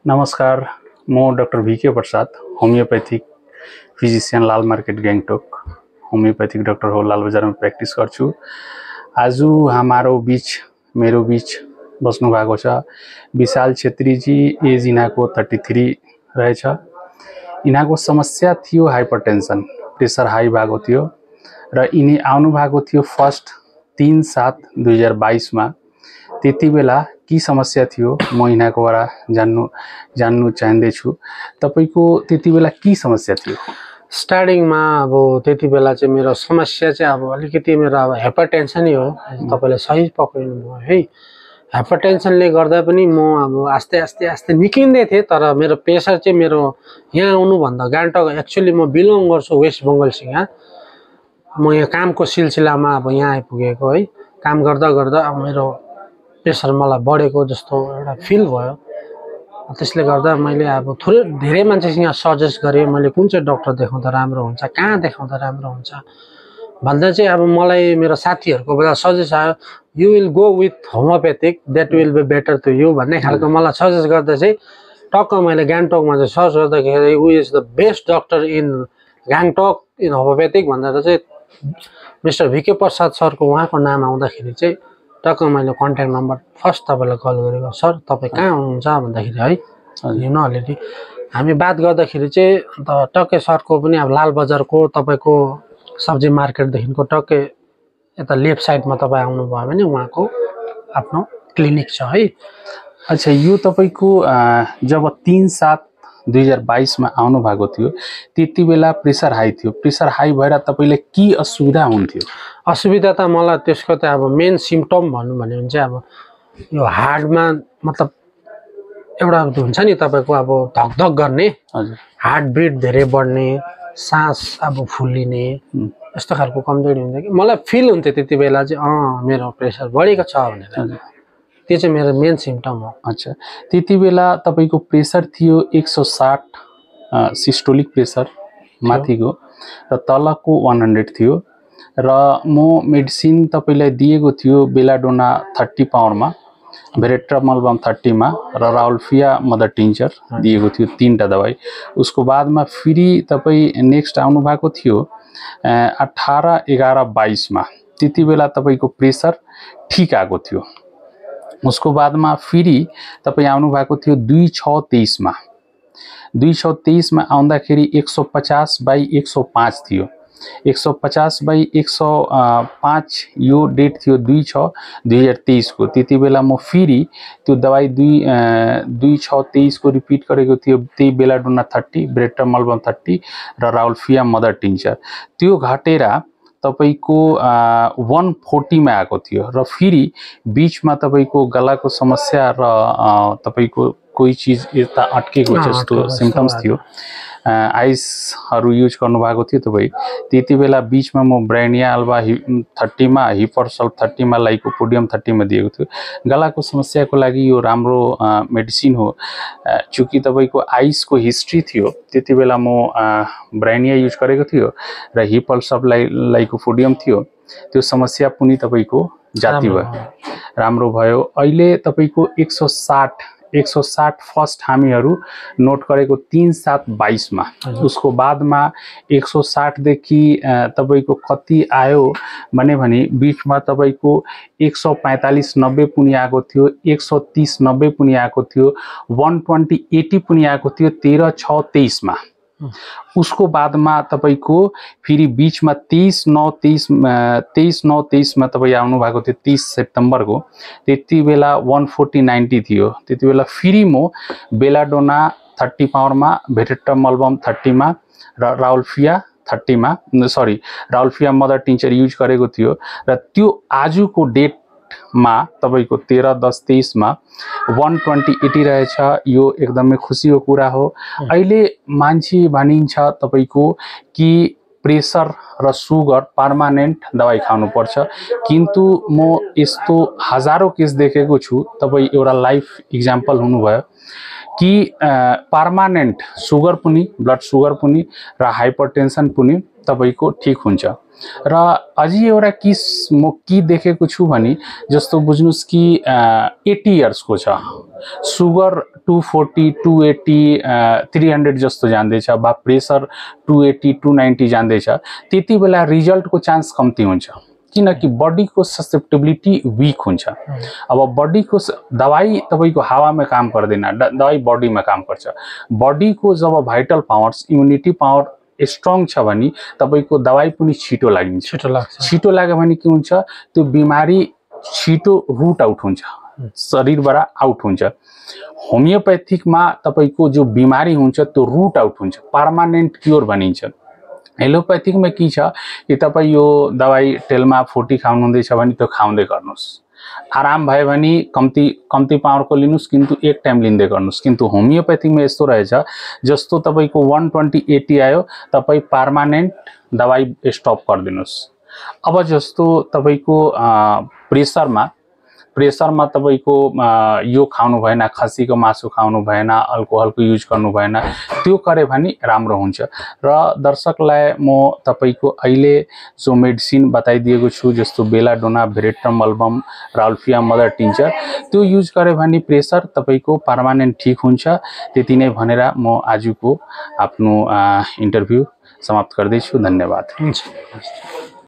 नमस्कार, म doctor VK Prasad, homeopathic physician Lal market Gangtok, homeopathic doctor हो लाल बजार में प्रैक्टिस गर्छु। आज मेरो बीच बस्नु भएको छ विशाल छेत्री जी। एज इनको 33 रहेछ। इनको समस्या थियो हाइपरटेंशन, प्रेसर हाई भएको थियो र यिनी आउनु भएको थियो फर्स्ट 3/7/2022 मा। त्यति बेला की समस्या थियो म यिनकोबाट जान्नु चाहन्दैछु। तपाईको त्यति बेला की समस्या थियो? स्टार्टिङ में अब त्यति बेला चाहिँ मेरो समस्या चाहिँ अब अलिकति मेरो अब हाइपरटेन्सन हो। तपाईले सही पक्रिनु भयो है। हाइपरटेन्सनले गर्दा पनि म अब आस्ते आस्ते निक्लिँदै थिए, तर मेरो प्रेसर चाहिँ मेरो यहाँ आउनु भन्दा गान्तोक, एक्चुअली म बिलोङ गर्छु वेस्ट बंगालसँग। म यहाँ कामको सिलसिलामा अब यहाँ आइपुगेको है। काम गर्दा गर्दा अब मेरो प्रेसर मलाई बढेको जस्तो एउटा फिल भयो। त्यसले गर्दा मैले अब धेरै मान्छेसँग सजेस्ट गरेँ मैले कुन चाहिँ डाक्टर देखाउँदा राम्रो हुन्छ, कहाँ देखाउँदा राम्रो हुन्छ भन्दा चाहिँ अब मलाई मेरो साथीहरुकोबाट सजेस्ट आयो, you will go with homeopathic, that will be better to you भन्ने खालको मलाई सजेस्ट गर्दा चाहिँ टक्क मैले गान्तोकमा चाहिँ सर्च गर्दाखेरि who is the best doctor in Gangtok in homeopathic भनेर चाहिँ मिस्टर भिके प्रसाद सरको उहाँको नाम आउँदाखेरि चाहिँ टक्क मैले कन्ट्याक्ट नम्बर फर्स्ट तपाईलाई कल गरेको। सर तपाई कहाँ हुनुहुन्छ भन्दाखेरि है यु नो अलरेडी हामी बात गर्दाखेरि चाहिँ अन्त टक्कै सरको पनि अब लाल बजारको तपाईको सब्जी मार्केट देखिको टक्कै यता लेफ्ट साइडमा तपाई आउनु भयो भने उहाँको आफ्नो क्लिनिक छ है। अच्छा, यो तपाईको जब 3/7/2022 मा आउनु भएको थियो त्यति बेला प्रेसर हाई थियो। प्रेसर हाई भएर तपाईले के असुविधा हुन्थ्यो? असुविधा त मलाई त्यसको त अब मेन सिम्पटम भन्नु भने चाहिँ अब यो हार्टमा मतलब एउटा हुन्छ नि तपाईको अब धकधक गर्ने, हजुर, हार्ट बिट धेरै बढ्ने, सास अब फुलिने यस्तो खालको कमजोरी हुन्छ कि मलाई फिल हुन्थ्यो त्यति बेला चाहिँ मेरो प्रेसर बढेको छ भनेर। त्यो चाहिँ मेरो मेन सिम्पटम हो। अच्छा, त्यति बेला तपाईको प्रेसर थियो 160 सिस्टोलिक प्रेसर माथिको र तलको 100 थियो र म मेडिसिन तपाईलाई दिएको थियो बेलाडोना 30 पाउन्डमा, भेरेट्रामल 30 मा र राउल्फिया मदर टिंचर दिएको थियो, 3टा दवाई। उसको बादमा फेरि तपाई नेक्स्ट आउनु भएको थियो 18/11/22 मा। त्यति बेला तपाईको प्रेसर ठीक आएको थियो। उसको बादमा फेरि तपाई आउनु भएको थियो 2/6/23 मा। 2/6/23 मा आउँदाखेरि 150/105 थियो। 150/105 यो डेट थियो 2/6/2023 को। त्यति बेला म फेरि त्यो दवाई 2/6/23 को रिपिट गरेको थियो, त्यही बेलाडोना 30, भेरेट्रामल 30 र राउल्फिया मदर टिंचर। त्यो घटेर तपाईको 140 मा आएको थियो र फेरि बीचमा तपाईको गलाको समस्या र तपाईको कोही चीज यता अटकेको जस्तो सिम्पटम्स थियो। आइसहरु युज गर्नु भएको थियो तपाई। त्यति बेला बीचमा म ब्राइनिया अल्बा 30 मा, हिपरसल्फ 30 मा, लाइकोपोडियम 30 मा दिएको थियो। गलाको समस्याको लागि यो राम्रो मेडिसिन हो। चूँकि तपाईको आइसको हिस्ट्री थियो त्यति बेला म ब्राइनिया युज गरेको थियो र हिपरसल्फ लाइकोपोडियम थियो। त्यो समस्या पनि तपाईको जाति भयो, राम्रो भयो। अहिले तपाईको 160 फर्स्ट हामीहरु नोट गरेको 3/7/22 मा। उसको बादमा 160 देखि तपाईको कति आयो भने बीचमा तपाईको 145-90 पनि आएको थियो, 130-90 पनि आएको थियो, 120-80 पनि आएको थियो 13/6/23 मा। उसको बादमा तपाईको फेरि बीचमा 23/9/23 मा तपाई आउनु भएको थियो 30 सेप्टेम्बर को। त्यति बेला 140-90 थियो। त्यति बेला फेरि म बेलाडोना 30 पाउन्ड मा, भेरेट्रामल 30 मा र राउल्फिया 30 मा, sorry Rauvolfia mother tincture use गरेको थियो र त्यो आजको डेट मा तपाईको 13/10/23 मा 120-80 रहेछ। यो एकदमै खुसीको कुरा हो। अहिले मान्छे भनिन्छ तपाईको कि प्रेसर र सुगर पर्मानेन्ट दवाई खानु पर्छ, किन्तु म यस्तो हजारौं केस देखेको छु। तपाई एउटा लाइफ एक्जाम्पल हुनुभयो कि पर्मानेन्ट सुगर पनि, ब्लड सुगर पनि र हाइपरटेन्सन पनि तपाईको ठीक हुन्छ। र अझै एउटा म के देखेको छु भने जस्तो बुझ्नुस् कि 80 इयर्सको छ, सुगर 240 280 300 जस्तो जाँदैछ, बा प्रेसर 280 290 जाँदैछ, त्यति बेला रिजल्टको चान्स कम्ती हुन्छ किनकि बडीको ससेप्टेबिलिटी वीक हुन्छ। अब बडीको दवाई तपाईको हावामा काम गर्दैन, दवाई बडीमा काम गर्छ। बडीको जब vital powers immunity power strong छ भने तपाईको दवाई पनि छिटो लागिन्छ। छिटो लाग्यो भने के हुन्छ, त्यो बिमारी छिटो रूट आउट हुन्छ, शरीरबाट आउट हुन्छ। होमियोपैथिकमा तपाईको जो बिमारी हुन्छ त्यो रूट आउट हुन्छ, पर्मानेन्ट क्योर भनिन्छ। एलोपैथिकमा के छ कि तपाईँ यो दवाई टेलमा 40 खाउनुहुँदैछ भने त्यो खाउँदै गर्नुहोस्, आराम भयो भने कम्ती पावरको लिनुहोस् किन्तु एक टाइम लिँदै गर्नुहोस्। किन्तु होमियोपैथिकमा यस्तो रहेछ, जस्तो तपाईको 120/80 आयो, तपाईँ पर्मानेन्ट दवाई स्टप गरिदिनुहोस्। अब जस्तो तपाईको प्रेसरमा तपाईको यो खानु भएन, खसीको मासु खानु भएन, अल्कोहलको युज गर्नु भएन, त्यो गरे भने राम्रो हुन्छ। र दर्शकलाई म तपाईको अहिले जो मेडिसिन बताइदिएको छु जस्तो बेलाडोना, भेरेट्रम अल्बम, राल्फिया मदर टिन्चर, त्यो युज गरे भने प्रेसर तपाईको पर्मानेन्ट ठीक हुन्छ। त्यति नै भनेर म आजको आफ्नो इन्टरभ्यू समाप्त गर्दैछु। धन्यवाद।